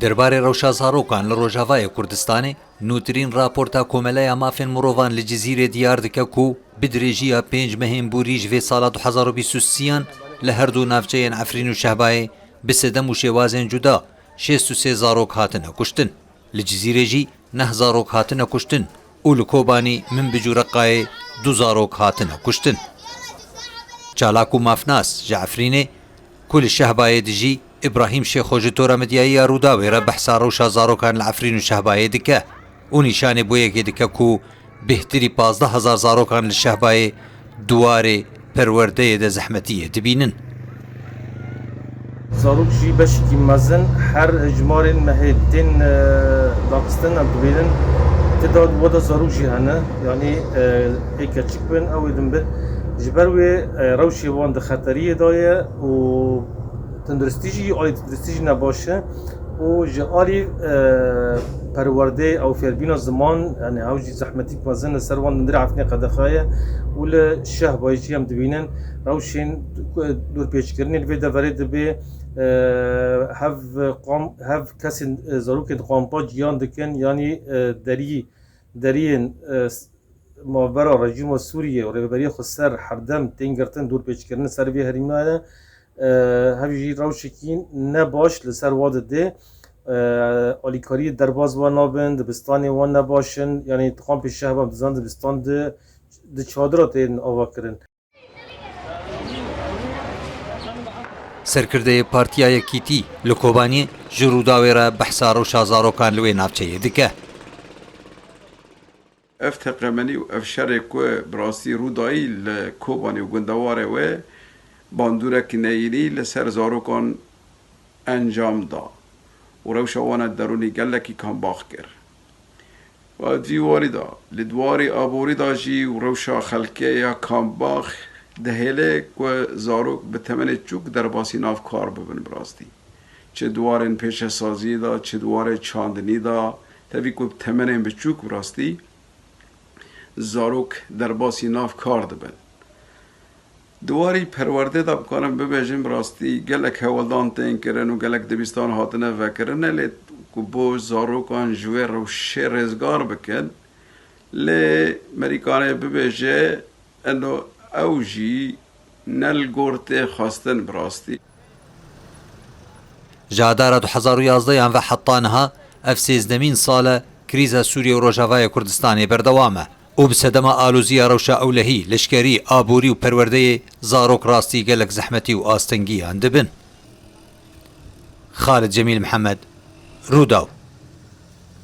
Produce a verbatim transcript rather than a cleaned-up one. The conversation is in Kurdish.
Derbarê rewşa zarokan li Rojavayê Kurdistanê, nûtirîn raporta Komeleya Mafên Mirovan li Cizîrê diyar dike ku bi dirêjiya pênc mehên borî ji vê sala du hezar û bîst û sêyan li her du navçeyên Efrîn û Şehbayê bi sedem û şêwazên cuda şêst û sê zarok hatine kuştin. Li Cizîrê jî neh zarok hatine kuştin û li Kobanî Minbic û Reqayê du zarok hatine kuştin. Çalak û mafnas ji Efrînê ku li Şehbayê dijî, Îbrahîm Şêxo ji Tora Medyayiya Rûdawê re behsa rewşa zarokan li Efrîn û Şehbayê dike û nîşanê bo yekê dike ku bêhtirî pazdeh hezar zarokan li Şehbayê di warê perwerdeyê de zehmetiyê dibînin. Zarok jî beşekî mezin her hejmarên mehê tên, e, daxistin em dibînin. Tê de wada zarok jî hene, yanî, e, ê keçik bin, ew ê din bin. Ji ber wê, e, rewşê wan di xeteriyê de ye û tenduristî jî, alî tenduristî jî ne baş e. Û ji alî, e, perwerdeyê ew fêrbîna ziman, yanî ew jî zehmetîk mezin li ser wan dindirê Efrînê qedexe ye û li Şehbayê jî em dibînin rewşên dorpêçkirinê li vê deverê dibê, e, hev qam-, hev kesên, e, zarokên di kampa ciyan dikin, yanî, e, derî, deriyên, e, s-, navbera rejîma Sûriyê û Rêveberiya Xweser herdem tên girtin dorpêçkirin li ser vê herêmê ye. E, hev jî rewşekî ne baş li ser wa didê. E, alîkariyê derbaz wan nabin, dibistanê wan ne baş in, yanî di kampê Şehba em dizanin dibistan di, di çadira tên avakirin. Serkirdeyê Partiya Yekîtî li Kobaniyê ji Rûdawê re behsa rewşa zarokan li wê navçeyê dike. Ev teqemenî û ev şerê ku bi rastî rû dayî li Kobanê û gundewarê wê bandorek neyînî li ser zarokan encam da û rewşa wan a derûnî gelekî kambax kir. Û di vî warî de, li di warî aborî de jî û rewşa xelkê ya kambax dihêle ku zarok bi temenê çûk derbasî nav kar bibin bi rastî. Çi di warên pêşesaziyê de, çi di warê çandinî de, tevî ku bi temenên biçûk bi rastî zarok derbasî nav kar dibin. Di warî perwerdê de bikarim bibêjim, bi rastî gelek hewldan tên kirin û gelek dibistan hatine vekirin, lê ku bo zarokan ji wê rewşê rêzgar bikin, lê merîkanê bibêje, eno ew jî ne li gor tê xwestin bi rastî. Ji adara du hezar û yazdeyan ve heta niha ev sêzdemîn sal e krîza Sûriye û Rojavayê Kurdistanê berdewam e û bi sedema aloziya rewşa ewlehî, leşkerî, aborî û perwerdeyê zarok rastî gelek zehmetî û astingiyan dibin. Xalid Cemîl Mihemed, Rûdaw.